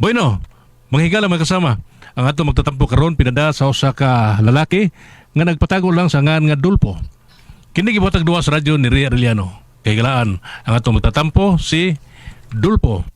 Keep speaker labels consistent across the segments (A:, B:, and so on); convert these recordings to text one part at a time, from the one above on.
A: Bueno, manghigala mga kasama. Ang ato magtatampo karon pinada sa usa ka lalaki nga nagpatago lang sa ngan nga Dulpo. Kini gibuhatag duwa sa radyo ni Ria Arellano. Kay galaan ang ato magtatampo si Dulpo.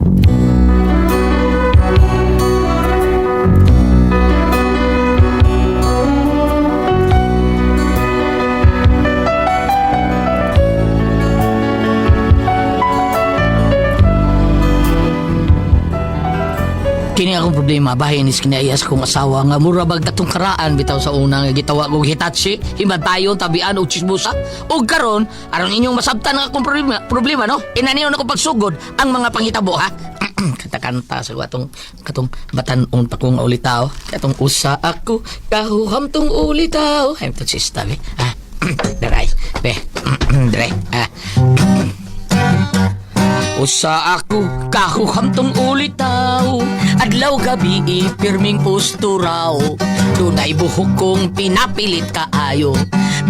B: Kini akong problema, bahin is kinaiya sa kong asawa nga mura bag katong karaan bitaw sa una nga gitawa kog Hitachi, himantayon tabian og chismosa. Ug karon aron inyong masabtan ang akong problema no. Inaniyon ako pagsugod ang mga panghitabo ha. Kanta-kanta sa atong katong batan-on pa kong ulitaw. Katong usa ako kahuham tong ulitaw. Ay to sista be. Ha. Daray. Be. Daray. Ha. Usa ako kahuhamtong ulitaw. Adlaw gabi pirming pusturaw. Dunay buhok kong pinapilit kaayo.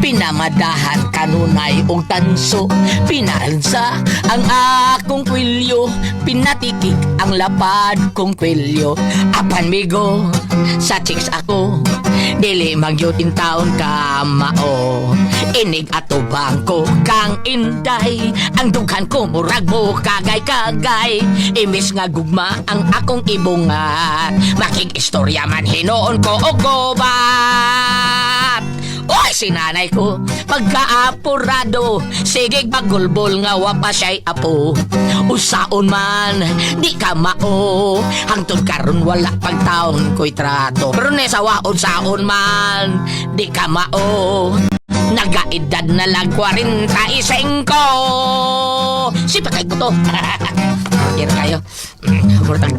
B: Pinamadahan kanunay og tanso. Pinalsa ang akong kwilyo. Pinatikik ang lapad kong kwilyo. Apan migo sa chicks ako. Dili magyud in taon ka mao. Inig atubang ko kang inday. Ang dughan ko murag mo kagay-kagay. Imis nga gugma ang akong ibungat. Makig-istorya man hinoon ko o gubat. Oy, sinanay ko, pagkaapurado, sige pagulbol nga wa pa siya'y apo. Usaon man, di ka mao, hangtod karon wala pagtaon ko'y trato. Pero ne sa waon saon man, di ka mao, nagaedad na lang 45. Si patay ko to. Kira kayo. Murtag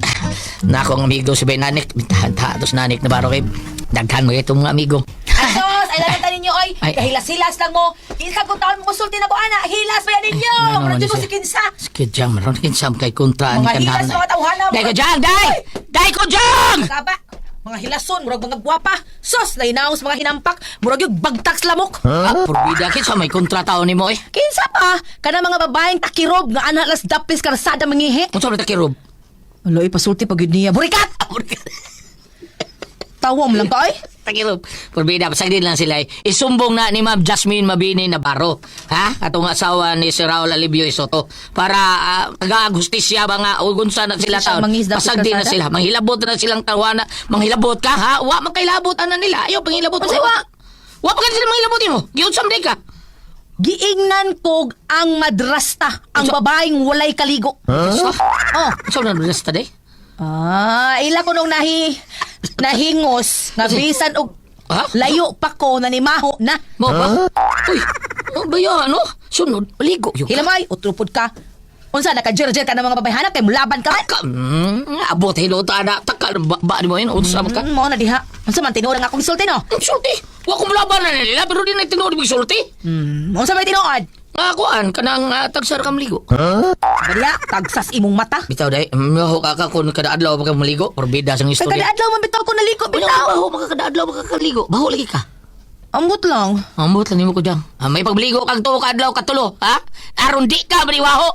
B: na akong amigo si Benanik. Mintahan ta atos nanik na baro kay daghan mo itong mga amigo.
C: Asos, ay lang ninyo oy.
B: Ay.
C: Kahilas-hilas lang mo. Kinsa kung taon mo konsulti na ko ana, hilas ba yan ninyo?
B: Ay,
C: Murag
B: ano,
C: mo
B: si-
C: si kinsa.
B: Sige, Jang, maroon kinsam kay kontra ni
C: Mga hilas,
B: kandahan.
C: mga tawhana.
B: Day ko, Jang! Day! Day ko, Jang!
C: Saba. Mga hilason, murag mga gwapa. Sos, nainaos mga hinampak, murag yung bagtax lamok.
B: Ah, purbida, kinsa may kontra taon ni mo eh.
C: Kinsa pa? Kana mga babaeng takirob nga ana las dapis karsada mangihi.
B: Unsa man takirob?
C: Alo, ipasulti pag yun niya. Burikat! Tawa mo lang ka, ay.
B: Takirob. Purbida, pasagdin lang sila eh. Isumbong na ni Ma'am Jasmine Mabini Navarro. Ha? Atong asawa ni Sir Raul Alibio Isoto. Para taga-gustisya ba nga o gunsa na sila
C: Siya
B: taon.
C: mangisda sa
B: Pasagdin na
C: kalsada?
B: sila. Manghilabot na silang tawana. Manghilabot ka, ha? Wa man ana nila. Ayaw, panghilabot.
C: Unsay wa?
B: Wa pa ka sila manghilabot mo. Giunsam di ka.
C: Giingnan kog ang madrasta, ang babaeng walay kaligo.
B: Huh?
C: Oh.
B: Unsa na madrasta day?
C: Ah, ila ko nung nahingos nga bisan og
B: Ha?
C: layo pa ko nanimaho na.
B: Mo ba? Uy, ano ba yan, ano? Sunod, ligo yun.
C: Hilamay, utrupod ka. Unsa naka-jer-jer ka ng mga babayhana kay mulaban ka man.
B: Ka, abot hilota na. Taka, ba, ba ni mo yun? Unsa man ka?
C: Mao na diha. Unsa man tinuod ang akong gisulti no?
B: Ang sulti. Wa ko mulaban na nila, pero di na tinuod mo sulti.
C: Unsa may tinuod?
B: Nga kuan, kanang tagsar ka maligo.
C: Ba diha, tagsas imong mata.
B: Bitaw day, maho ka ka kung kada adlaw pa ka maligo, porbida sang
C: Kay
B: istorya.
C: kada adlaw man bitaw ko naliko
B: Wala ka
C: bitaw.
B: baho, maka kada adlaw pa ka kaligo. Baho lagi ka.
C: Ambot lang.
B: Ambot lang nimo ko dyan. Ah, may pagligo kag tuo ka adlaw katulo, ha? Aron di ka maniwaho.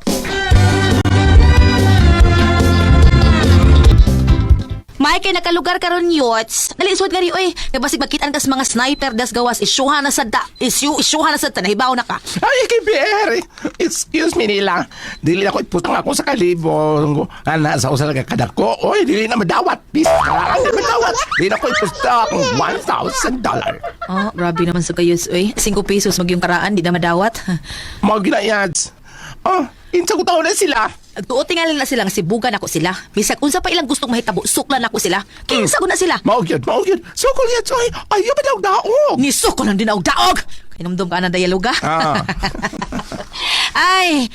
C: Mike, kay nakalugar karon yots. Dali isod gani oy. Kay basig makitaan kas mga sniper das gawas isyuha na sad ta. Isyuha na sad ta nahibaw na ka.
D: Ay, KPR! Excuse me nila. Dili na ko iputang ako sa kalibong. Ana, sa usal ka kadako. Oy, dili na madawat. Peace. Ang di madawat. Dili na ko ipusta akong $1,000.
C: Oh, grabe naman sa kayo, oy. 5 pesos magyong karaan, di na madawat.
D: Mga ginayads. Oh, insa ko taon na sila.
C: Tuo tingali na silang sibugan ako sila. Bisag unsa pa ilang gustong mahitabo, suklan ako sila. Kinsa ko na sila.
D: Mao gyud, mao gyud. Sukol yan, oy. Ayaw ba daw daog?
C: Nisuko lang din og daog. Kinumdum ka na dialoga.
D: Ah.
C: Ay.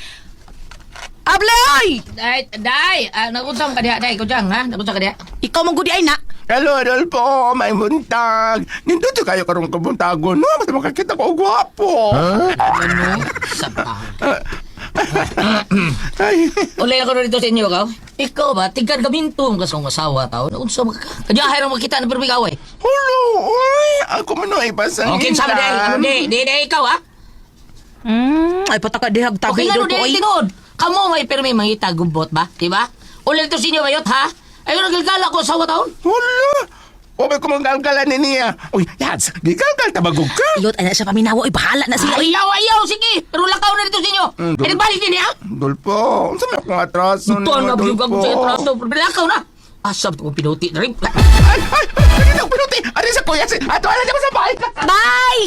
C: Abloy!
B: Day, day, ah, nagunsam ka diha, day ko dyan, ha? Nagunsam ka diha.
C: Ikaw man gudi ay na.
D: Hello, Adolfo. May buntag. Nindot kayo karong kabuntagon. No, mas makakita ko og gwapo.
B: Ano? Sa pa.
D: Ay.
B: Ulay ako dito sa inyo, ikaw. Ikaw ba, tigkan gamintong ka sa akong asawa tao. Naunsa man ka. Kanya hayro makita na permi away.
D: Hulo, oy. Ako man ay pasang.
B: Okay, sabi day, ano di, di, di, ikaw ha?
C: Ay pataka dihag tabi
B: Okay, ano
C: dol ko
B: di,
C: oy.
B: tinuod. Kamo may permi mangita gubot ba? Di ba? Ulay to sa inyo bayot ha? Ayaw nagalgala ko sa taon.
D: Wala! O may kumagalgalan ni niya. Uy, Yads, gigalgal tabagog ka.
C: Yot, ana siya paminawa. Oy, bahala na sila. Oy.
B: Ayaw, ayaw, sige. Pero lakaw na dito sa inyo. Ay, nagbalik din niya.
D: Dolpo, unsa may akong atraso
B: Ito ang
D: nimo,
B: nabiyog
D: Dolpo?
B: ang sa atraso. Lakaw na. Asab ko pinuti na rin.
D: Ay, ay, ay, ay, pinuti! Ano sa kuya? Ato, alam niya ko sa bahay!
C: Bye!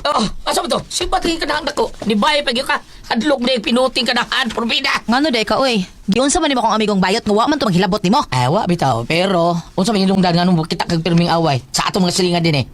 B: Oh, asa ba to? Sipat ka na ko. Ni bay pag ka. Hadlok na yung pinuti ka na han, porbida.
C: Ngano day ka, oy? Giunsa man nimo akong amigong bayot nga wa man to manghilabot nimo.
B: Ay, wa bitaw. Pero, unsa man hinungdan nga nung kita kag pirming away. Sa atong mga silingan din eh.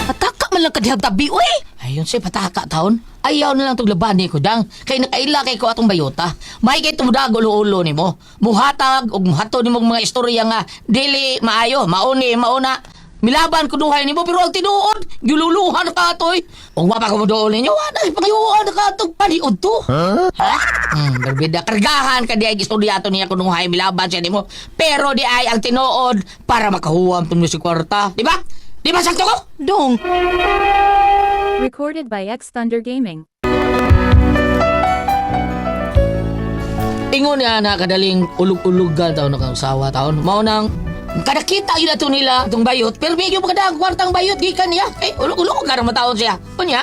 C: Pataka man lang ka dihag tabi, oy.
B: Ayun siya, pataka taon. Ayaw na lang itong labani ko, dang. Kay nakaila kay ko atong bayota. May kay tumudag ulo-ulo ni mo. Muhatag og muhato ni mo mga istorya nga dili maayo, mauni, mauna. Milaban ko duhay nimo pero ang tinuod, giluluhan ka atoy. Ug wa pa ko moduol ninyo, wa na pangayuan ka atong paniud to. Ha? Berbida kargahan ka di ay istorya ato niya kunuhay milaban siya nimo. Pero di ay ang tinuod para makahuwam tong si kwarta, di ba? Di ba sakto ko?
C: Dong,
E: Recorded by X Thunder Gaming.
B: Ingon niya na kadaling ulog-ulog ka taon na usawa taon. Mao nang kadakita yun ato nila itong bayot pero medyo maganda ang kwartang bayot gikan niya. Eh, ulog-ulog ka na mataon siya. Unya.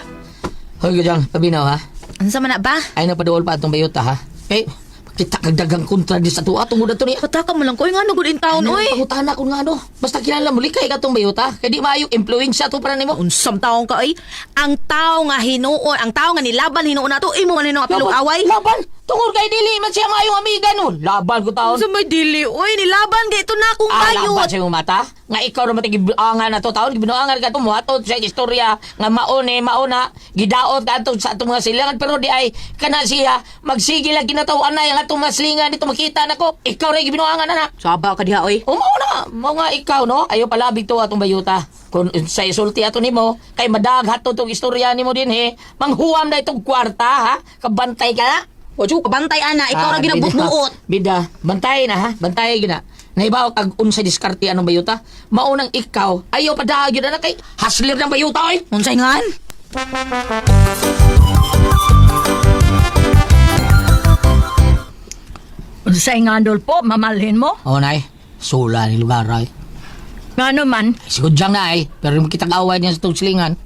B: Hoy, gajang, pabinaw ha.
C: unsa man na ba?
B: Ay napaduol pa atong bayot ha. Eh, kita kagdagang kontra di sa tuwa tungod ato niya.
C: Pataka man lang ko, oy, ngano gud in town,
B: Ano
C: oy.
B: Pangutana kung nga ano. Basta kilala mo, likay ka atong bayot ha. Kaya di maayo influensya to para nimo.
C: Unsam taong ka, oy. Ang tao nga hinuon, ang tao nga nilaban hinuon nato, imo man hinuon apilog away.
B: Laban! Tungod kay dili man siya maayong amiga nun. Laban ko taon.
C: Unsa may dili, oy, nilaban kay ito na akong
B: Ah, laban
C: bayot.
B: sa imong mata? Nga ikaw naman gibuangan na to taon, gibinuangan ka to muhatod sa istorya nga maone, mauna, gidaot ka ato sa atong mga silangan pero di ay kana siya magsige lang kinataw anay ang atong mga silingan dito makita nako. Ikaw ra gibinuangan na na.
C: Saba ka diha, oy.
B: O mao na, mao nga ikaw no, ayo palabig to atong bayuta. Kung sa isulti ato nimo, kay madag hatod tong istorya nimo dinhi, manghuwam na itong kwarta ha, kabantay ka na.
C: Ojo, kabantay ana, ikaw
B: Ah,
C: ra ginabuot-buot.
B: Bida, bantay na ha, bantay gina. Nahibaw kag unsay diskarte anong bayuta? Maunang ikaw, ayaw pa gyud na kay hustler ng bayuta oy.
C: Unsay ngan?
F: Unsay nga po, mamalhin mo?
B: Oh nay, sula ni lugar ay.
F: Ngano man,
B: Sigud jang na ay, pero yung kitang away niya sa tong silingan.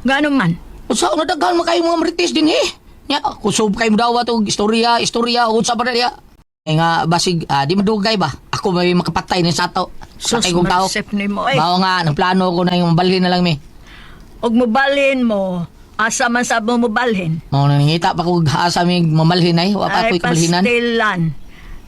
F: ngano man.
B: Unsa na daghan man kayo mga marites din eh. Nya, kusog kayo daw atong istorya, istorya unsa pa na niya. Ay nga basig di madugay ba? Ako may makapatay ni sa ato.
F: Sus,
B: Patay kong tao.
F: marsip ni mo, eh.
B: Mao nga nang plano ko na yung balhin na lang mi.
F: Og mubalhin mo, asa man sa mo mubalhin.
B: Mao na nangita pa ko asa mi mamalhin ay, wa pa
F: Ay,
B: ako'y kamalhinan.
F: pastilan.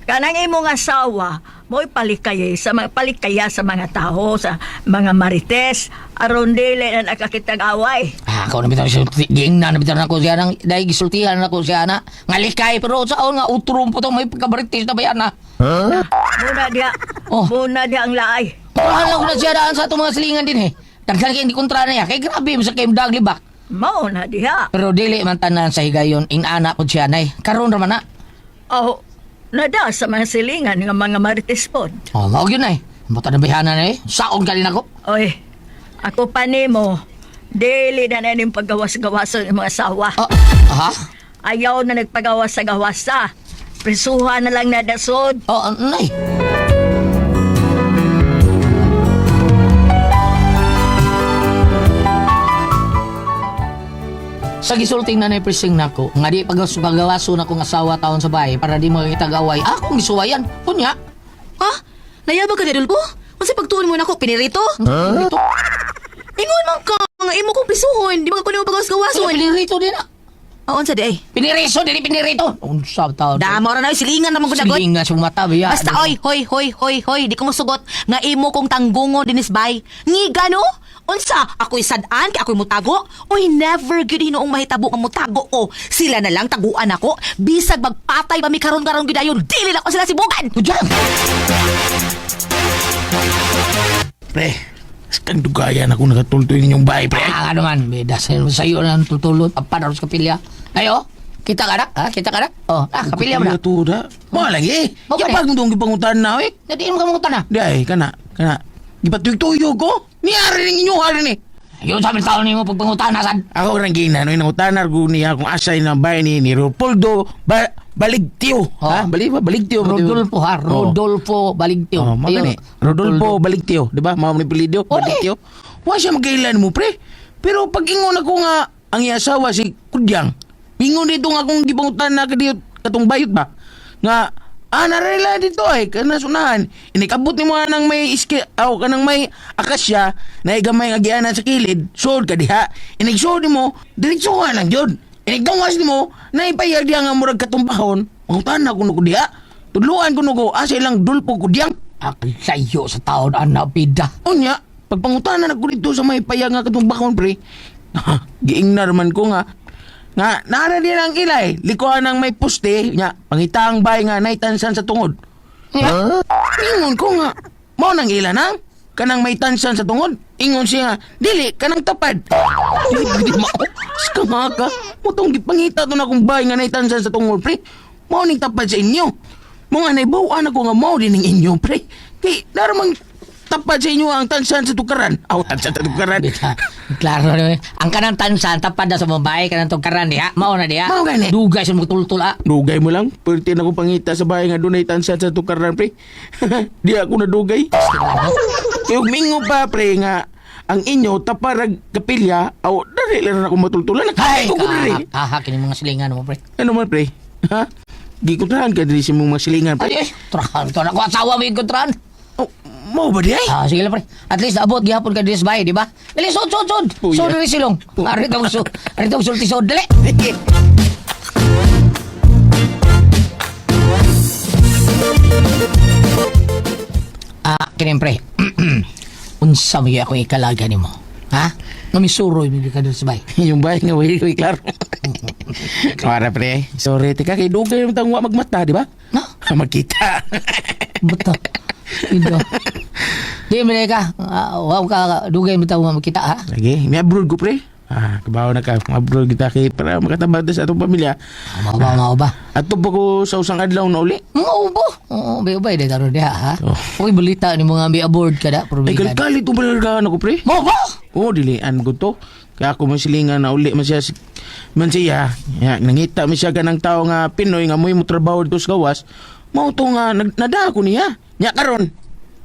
F: Kanang imong asawa, mo'y palikaya sa mga palikaya sa mga tao, sa mga marites, aron dili na nakakitag away.
B: Ah, ako na bitaw siya giingnan na bitaw nako siya nang dahil gisultihan na ko siya na ngalikay pero saon nga utrom po to may pagkabaritis na bayan na.
F: Muna diha,
B: Oh.
F: muna diha ang laay.
B: Kurahan lang ko na siya daan sa atong mga silingan din eh. Daghan kay hindi kontra na niya. Kay grabe sa kay dagli ba.
F: Mao na diha.
B: Pero dili man tanan sa higayon ingana pud siya nay. Karon ra man na.
F: Oh, nada sa mga silingan nga mga marites pod.
B: Oh, mao gyud nay. Mata na bayhanan eh. Saon ka din ako.
F: Oy, ako pa nimo, dili na na ning paggawas-gawas sa imong asawa.
B: Ah, ha?
F: Ayaw na nagpagawas sa gawasa. Prisuhan na lang na dasod.
B: Oh, nay. Sa gisulting na prising nako, nga di pagawaso na kong asawa taon sa bahay para di makakita gaway, akong gisuwayan. Kunya.
C: Ha? Nayabag ka Dulpo? Unsa pagtuon mo nako pinirito?
B: Huh? Ito.
C: Ingon man ka nga imo kong prisuhon, di ba ko nimo pagawas-gawason?
B: Pinirito din na.
C: Ah, unsa di ay?
B: Piniriso, dili pinirito. Unsa taon?
C: Damo ra na oy, silingan ra man gud agod.
B: Silingan sa mata, biya.
C: Basta oy, hoy, hoy, hoy, hoy, di ko musugot nga imo kong tanggungon dinis bay. Ngiga no? Unsa? Ako'y sad-an kay ako'y mutago? Oy, never gyud hinuong mahitabo nga mutago ko. Sila na lang taguan ako. Bisag magpatay pa mi karon-karon gyud ayon, dili na ko sila sibugan.
B: Kudyang!
G: Pre, kang dugayan ako nakatultoy ninyong bahay, pre.
B: Ah, ano man, bida sa sayo na ang tutulot, apan aros kapilya. Ayo, kita ka na, ha? Kita ka na? Oh, ah, kapilya mo na.
G: To da. Mo lagi.
B: Mo
G: Ya
B: ba
G: pag ndong gipangutan na eh.
B: Nadiin mo ka mga na.
G: Di ay kana, kana. Gipatuyog-tuyog ko. Niari ning inyo hari ni.
B: Yun sa taon nimo pagpangutana sad.
G: Ako rang ginan, no, nangutanar ko niya kung asay ng bahay ni Leopoldo Baligtio.
B: Oh.
G: Ha? Bali ba? Baligtio.
B: Rodolfo ha,
G: Oh.
B: Rodolfo Baligtio.
G: Oh, mao
B: Ayun.
G: gani. Rodolfo Baligtio, di ba? Mao ni apelyido,
B: Oh,
G: Baligtio. Wa siya magkailan mo, pre. Pero pag ingon ako nga ang iyang asawa si Kudyang, ingon dito nga akong gipangutan na kadiyot katong bayot ba? Nga narela dito ay kana sunahan. Inikabot nimo anang may iski aw kanang may akasya na gamay nga gianan sa kilid, suod ka diha. Inigsuod nimo, diretso ka lang jud. Iniggawas nimo, naipayag diha nga murag katumbahon. Pangutan na kuno ko diha. Tudluan kuno ko asa ilang dulpo kudyang.
B: Akay sayo sa taon ana bida.
G: Unya, pagpangutana na ko dito sa may payag nga katong bakon, pre. Giingnar man ko nga. Nga, nara din ang ilay. Likuan ng may poste, nga, pangitang bay nga, naitansan sa tungod. Huh? Ingon ko nga, mao nang ila na. Kanang may tansan sa tungod. Ingon siya nga, dili, kanang tapad. Dili, dili, mao. Skamaka. Mutong gipangita to na akong bay nga naitansan sa tungod, pre. Mao ning tapad sa inyo. Mga naibawan ako nga mao din ning inyo, pre. Kay, naramang tapad sa inyo ang tansan sa tukaran. Aw, tansan sa tukaran.
B: Bida. Klaro na. Ang kanang tansan tapad na sa babae kanang tugkaran diha. Mao na diha.
G: Mao gani.
B: Dugay sa mga tultul ah.
G: Dugay mo lang. Pwerte na ko pangita sa bahay nga dunay tansan sa tukaran, pre. Di ako nadugay. Kaya mingo pa, pre, nga ang inyo taparag kapilya, aw, dali lang na ako matultulan.
B: Ay,
G: Nakakita ko diri.
B: kahak kini mga silingan mo pre.
G: Ano man, pre? Ha? Gikuntrahan ka diri sa mong mga silingan, pre.
B: Ay, ay, trahan to na ko asawa mo yung kontrahan.
G: Oh, mao ba di ay?
B: Ah, sige lang pre. At least abot gihapon ka diri sa bahay, di ba? Dali sod sod sod.
G: Puya.
B: Sod diri silong. Ari tong sod. Ari tong sulti sod dali. Ah, kini pre. Unsa mo akong ikalaga nimo? Ha? Mamisuroy mi ka diri sa bahay.
G: Yung bahay nga, way, way, klaro. Para, pre. Sorry, tika, kay dugay naman tang wa magmata, di ba?
B: No?
G: Magkita.
B: Buta. Ido. Di mo ka. Ah, wow ka dugay mo tawo makita ha.
G: Lagi, may abroad ko, pre. Ah, kabaw na ka. Abroad kita kay para makatabang ta sa atong pamilya.
B: Mao ba, mao ba?
G: Ato pa ko sa usang adlaw na uli.
B: Mao ba? Oo, bay bay dahil taron diha ha.
G: Oh.
B: Uy, balita ni mga may aboard ka da,
G: Ay,
B: probigan.
G: kalkalit itong palalagahan ako, pre.
B: Mao ba?
G: Oo, dilian ko to. Kaya ako man silingan na uli man siya, man siya. Ya, nangita man siya ganang tao nga Pinoy nga mo'y mo trabaho dito sa gawas. Mao to nga, nada ako niya. Nya karon.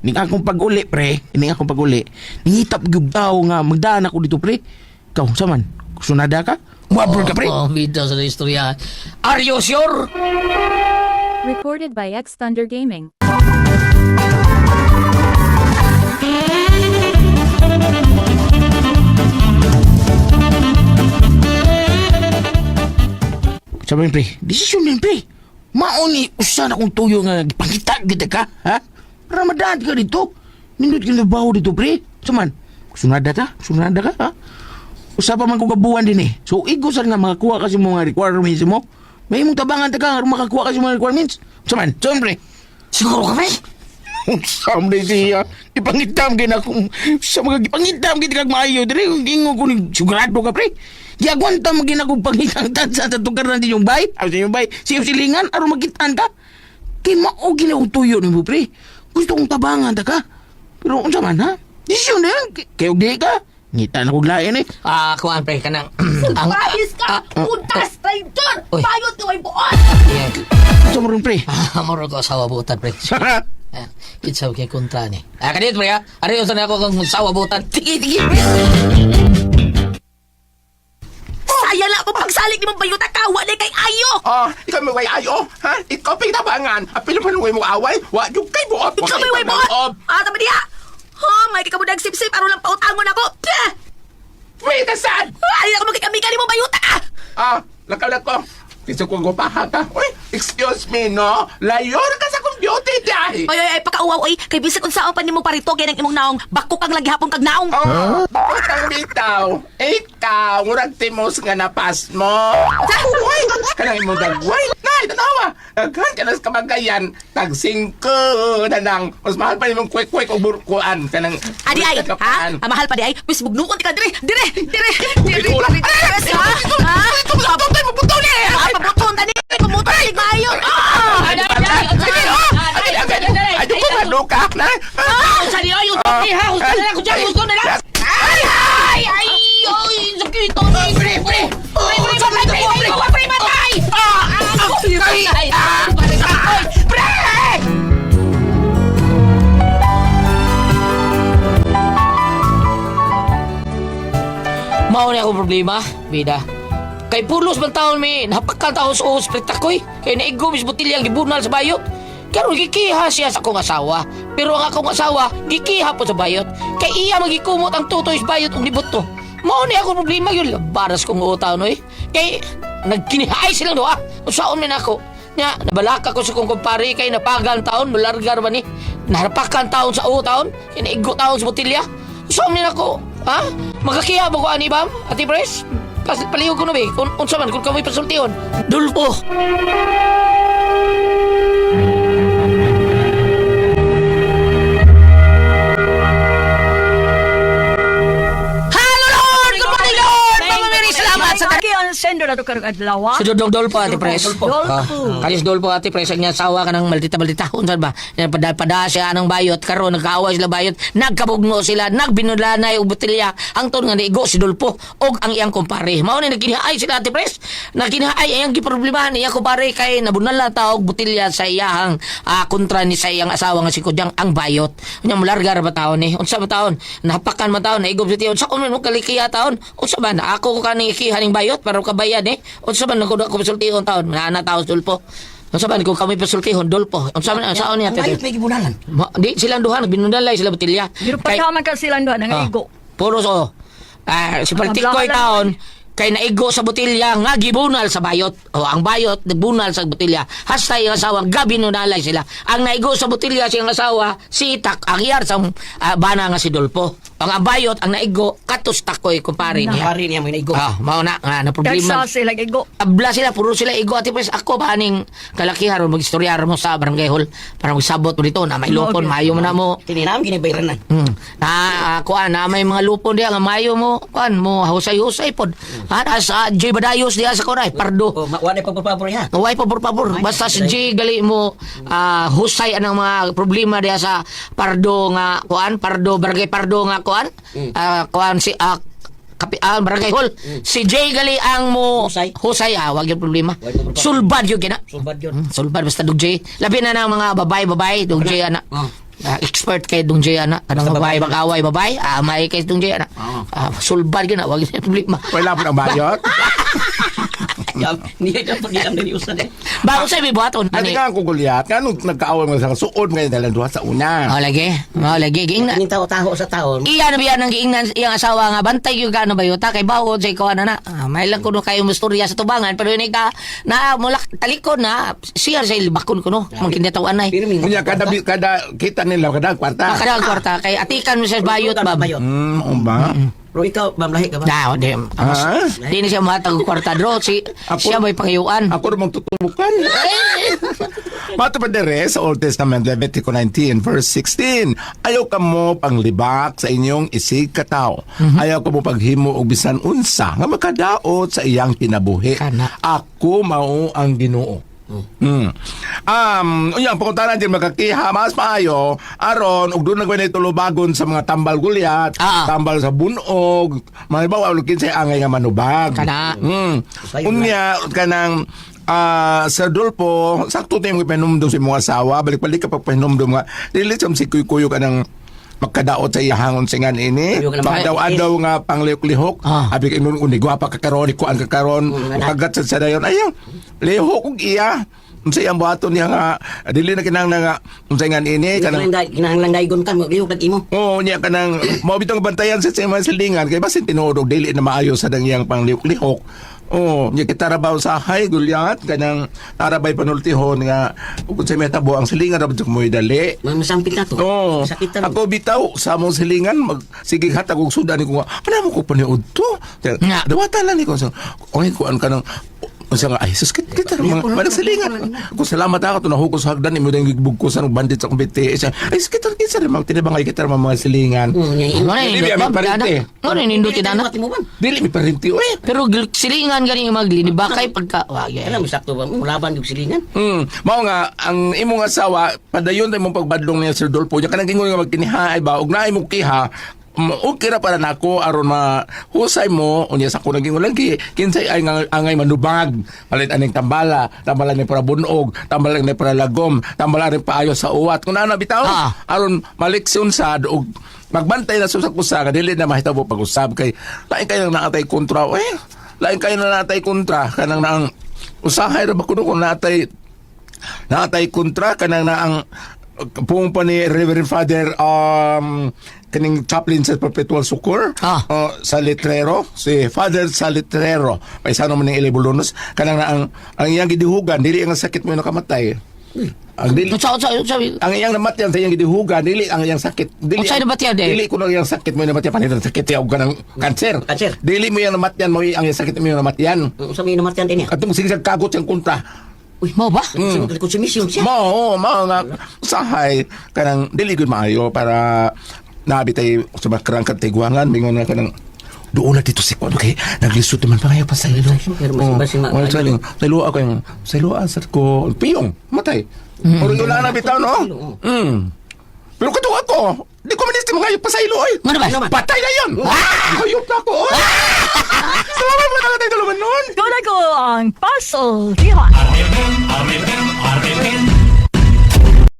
G: Ning akong pag-uli, pre. Ning akong pag-uli. Nangita gyud tao nga magdaan ako dito, pre. Ikaw, saman? Sunada ka? Muabroad ka, pre?
B: Oh, bitaw sa istorya. Are you sure?
E: Recorded by X Thunder Gaming.
G: Sabi pre, desisyon din pre. Mauni usa na kong tuyo nga gipangita kita ka, ha? Ramadan ka dito. Nindot ka trabaho dito pre. Saman, sunada ta, sunada ka, ha? Usa pa man ko kabuan din eh. So igo sad nga makakuha kasi mo nga requirements mo. May imong tabangan ta ka nga makakuha kasi mo nga requirements. Saman, saman pre.
B: Siguro ka, pre?
G: Sam na siya. Ipangitam gina kung sa mga gipangitam gid kag maayo diri ingon ko ni sigurado ka pre. Giagwanta mo gina kung pangitang tansa sa tukaran din yung bay. Aw sa yung bay, siya silingan aron magitan ka. Kay mao gina akong tuyo nimo pre. Gusto kong tabangan ta ka. Pero unsa man ha? Desisyon na yan. Kay og di ka. Ngita na kog lain eh.
B: Ah, kuan pre kanang ang
C: Ayos ka! Puntas! Traitor!
B: Uy.
C: Bayot ka may buot!
B: Yeah.
G: Unsa mo ron pre?
B: Ah, moro ko asawa butan pre. Ah, it's okay kontra ni. Ah, kanit pre ha. Ari usa na ako kung asawa butan.
G: Tigi tigi pre.
C: Saya lang ako pagsalik ni mong bayuta ka! Wala kay ayo!
D: Oh, ikaw may way ayo, ha? Ikaw pa'y tabangan. Apil pa nung mo away, wa yung kay buot.
C: Ikaw may way buot! Ah, tama diha! Ha, may kikabudag sip-sip aron lang pautangon ako! Pah!
D: Wait, asad!
C: Ay, ako magkikamigan ni mong bayuta ka!
D: Ah, lakaw na ko. Gusto kong gupaha ka. Uy, excuse me, no? Layor ka sa computer, dahi.
C: Ay, ay, ay, pakauwaw, ay! Kay bisag unsaon pa nimo parito kay nang imong naong, bako kang lang gihapon kag naong!
D: Oh, putang bitaw. Ikaw, murag timos nga napas mo. Uy, kanang imong dagway. Nay, tanawa. Daghan ka na sa kamagayan. Tag singko na lang. Mas mahal pa nimong kwek-kwek o burkuan. Kanang...
C: Adi ay, ha? Ah, mahal pa di ay. Wis bugnuon ka dire, dire, dire, dire,
D: Ikaw lang.
C: dire, dire, ha? Ha? Ah, pabuton tani, pumuton ni maayo. Ah!
B: Ay, ay, ay, ay, ay, ay, ay,
D: Ayaw ko maluka. Nay.
B: Ah, usa ni ayo, ha, usa na lang, usa na lang.
D: Ay!
B: Ay, ay, akong problema, bida. Kay pulos man taon mi, napakan taon sa uhos pritakoy. Kay naigom is botilya ang gibunal sa bayot. Karon gikiha siya sa akong asawa. Pero ang akong asawa, gikiha po sa bayot. Kay iya magikumot ang tutoy sa bayot ug nibuto. Mao ni akong problema yun. Baras kong utaw no eh. Kay nagkinihaay silang duha. Usaon man ako. Nya, nabalaka ko sa kong kumpare kay napagan taon, mulargar ba ni? Narapakan taon sa uho taon, kinaigo taon sa botilya. Usaon man ako. Ha? Magakiha ba ko ani bam? Ate Pres? Palihog ko na ba eh. Kung unsa man, kung kamoy pasultihon. Dulpo! Hello Lord! Good morning Lord! Mama Mary, salamat sa
F: Aki ang sendo na to karong adlaw.
B: Si Dodong Dolpo, Ate Pres.
F: Dolpo.
B: Ah, Kalis Dolpo, Ate Pres. Ang niya sawa ka ng maldita-maldita. Unsan ba? Yan, Pada, siya ng bayot. Karon nagkaaway sila bayot. Nagkabugno sila. Nagbinulanay og botelya. Ang ton nga naigo si Dolpo. Og ang iyang kumpare. Mao ni nagkinihaay sila, Ate Pres. Nagkinihaay ang giproblemahan iyang kumpare kay nabunala ta og botelya sa iyahang kontra ni sa iyang asawa nga si Kudyang ang bayot. Unya mularga ra ba taon ni? Unsa ba taon? Napakan man taon, naigob si tiyon. Sa kuno mo kalikiya taon. Unsa ba na ako ko kaning ikiha ning bayot para kabayan eh. Unsa ba nagkuda ko pasultihon taon? Naa taon Dulpo. Unsa ba kung kami pasultihon Dulpo? Unsa man saon niya?
H: Ang bayot may gibunalan.
B: Di silang duha nagbinundalay sila botelya.
F: Pero pagkaman ka silang duha nang
B: Ah,
F: igo.
B: Puros oh. Si Partikoy
F: Ang
B: taon kay naigo sa botelya nga gibunal sa bayot. O ang bayot nagbunal sa botelya. Hasta iyang asawa gabi nunalay sila. Ang naigo sa botelya siyang asawa si Tak ang iyar sa bana nga si Dolpo. Ang bayot ang naigo katos takoy kumpare niya.
H: Hari niya may naigo.
B: Mao na nga na problema.
F: Dagsa sila igo.
B: Abla sila, puro sila igo. Ate Pres, ako ba aning kalakihan ron, mag-istorya mo sa barangay hall para magsabot mo dito na may lupon, maayo mo na mo.
H: Tininam ginibayranan.
B: Na kuan na may mga lupon diha nga mayo mo kuan mo husay-husay pod. Ha sa J Badayos diha sa Koray, Pardo.
H: Oh, wa na pagpapabor ha.
B: Way pabor pabor. Basta si J gali mo husay anang mga problema diha sa Pardo nga kuan, Pardo barangay Pardo nga kuan. Kuan si barangay hall. Si J gali ang mo
H: Husay.
B: Husay wag yung problema.
H: Way pabor-pabor.
B: Sulbad yun kina.
H: Sulbad yun.
B: Sulbad basta dug J. Labi na ng mga babae-babae dug J ana.
H: Oh.
B: Expert kay Dung Jay ana. Kanang
H: Basta
B: babae
H: babae.
B: mag-away babae, may kay Dung Jay ana.
H: Oo.
B: Sulbad gyud na wag yung problema.
D: Wala po ng bayot.
H: Niya dapat giyam diri usan eh.
B: Bago sa may buhaton
D: Ani
B: ani.
D: nga ang kugulyat, nga nung nagkaaway mo sa suod ngayon dalang duha sa una.
B: Oh lagi. Oh lagi giingnan.
H: Kining tao-taho sa taon.
B: Iya na biya nang giingnan iyang asawa nga bantay gyud ka na bayota kay bawod sa ikaw ana na. May lang kuno kayo mustorya sa tubangan pero ini ka na mulak talikod na siya sa ilbakon kuno mangkindatawan anay.
H: Pero mingon.
D: Unya kada kada kita nila kada kwarta.
B: Kada ang kwarta kay atikan mo sa bayot ba.
H: Bayot.
D: Ba?
H: Pero ikaw, ma'am, lahi ka ba?
B: Na, di,
D: Ah?
B: di na siya matag og kwarta dro si siya may pangayuan.
D: Ako rin magtutubukan. Mato pa dire sa Old Testament, Levitico 19, verse 16. Ayaw ka mo panglibak sa inyong isig katao. Ayaw ka mo paghimo og bisan unsa nga makadaot sa iyang kinabuhi.
B: Kana.
D: Ako mao ang Ginoo. Unya ang pangutana din makakiha mas maayo aron ug doon na tulubagon sa mga tambal gulyat, tambal sa bunog, mahibaw og kinsay angay nga manubag.
B: Kana.
D: Unya kanang sa Dulpo, sakto tayo mga pahinumdum sa imong asawa, balik-balik ka pag pahinumdum nga, dili sa si kuy-kuyo ka ng makadaot sa iyahangon singan ini.
H: Kuyo ka ng
D: Pagdaw-adaw nga panglihok-lihok. Abi kay ingon uni gwapa ka karon, ikuan ka karon, makagat sa dayon. Ayaw, lihok og iya. Unsa iyang buhaton niya nga dili na kinahanglan nga unsa ngan ini kanang
H: Kinahanglan daigon ka, maglihok nag imo.
D: Oo, niya kanang mao bitong bantayan sa mga silingan kay basin tinuod og dili na maayo sa dang iyang panglihok-lihok. Oo, niya kita ra ba usahay gulyat kanang tarabay panultihon nga ug sa may tabo ang silingan ra ba mo'y dali.
H: Masampit na to.
D: Oo.
H: Sakit na.
D: Ako bitaw sa among silingan mag sige hatag og sudan ni ko nga. Ano mo ko paniud to?
B: Nga.
D: Dawatan lang ni ko. So, okay kuan ka ng unsa nga ay sus kita kita mga mga silingan. Ko salamat ako to nahukos sa hagdan imo dang gigbugkusan og bandit sa akong BTS. Ay sus, kita kita rin mga tinabangay kita rin mga silingan.
B: Ano na
D: Dili
B: nindot
D: mi
B: ba?
D: parente.
B: Ano na nindot tinana?
D: Dili mi parente oy.
B: Pero silingan gani yung maglinibakay pagka wag eh.
H: Alam mo sakto ba? Mulaban yung silingan.
D: Mao nga ang imong asawa padayon tay mong pagbadlong niya Sir Dolpo. Nya kanang ingon nga magkinihaay ba og naay mo kiha Okay ra para nako aron ma husay mo unya sa ko naging lagi kinsay ay angay manubag palit aning tambala, tambala ni para bunog, tambala ni para lagom, tambala rin paayo sa uwat kung ana bitaw, aron maleksyon sa og magbantay na sa kusa nga dili na mahitabo pag-usab kay lain kayo nang naatay kontra, eh, lain kayo na naatay kontra kanang naang usahay ra ba kuno kung naatay kontra kanang naang pung pa ni Reverend Father, kaning chaplain sa Perpetual Succor, sa Letrero, si Father sa Letrero, paisano man ning Ilebolonos, kanang naang ang iyang gidihugan dili ang sakit mo nakamatay, ang dili
B: Unsa unsa unsa?
D: Ang iyang namatyan sa iyang gidihugan dili ang iyang sakit, dili.
B: Unsay namatyan, eh?
D: Dili kuno ang iyang sakit mo namatyan, panit ang sakit og kanang kanser.
H: Kanser.
D: Dili mo iyang namatyan, mo ang iyang sakit mo iyang namatyan.
H: Unsa may namatyan din niya?
D: Atong sige kagot siyang kontra.
B: Uy, mao ba?
H: Konsumisyon siya.
D: Mao, mao nga usahay kanang dili gud maayo para nabi tay sa mga karang katiguangan mingon na kanang doon na dito si Kwan, okay? Naglisod naman pa ngayon pa sa ilo.
H: Pero mas iba si
D: Oh, sa ilo ako yung, sa ilo asar ko, piyong, matay. Pero yun lang na bitaw, no? Pero kato ako, di ko minister mga pa sa ilo, ay.
B: Ngano ba?
D: Patay na yun! Ah! Hayop na ako, oy! Salamat mga tayo dalawa nun!
F: Kuna ko ang puzzle. Diha.
A: RMN, RMN, RMN.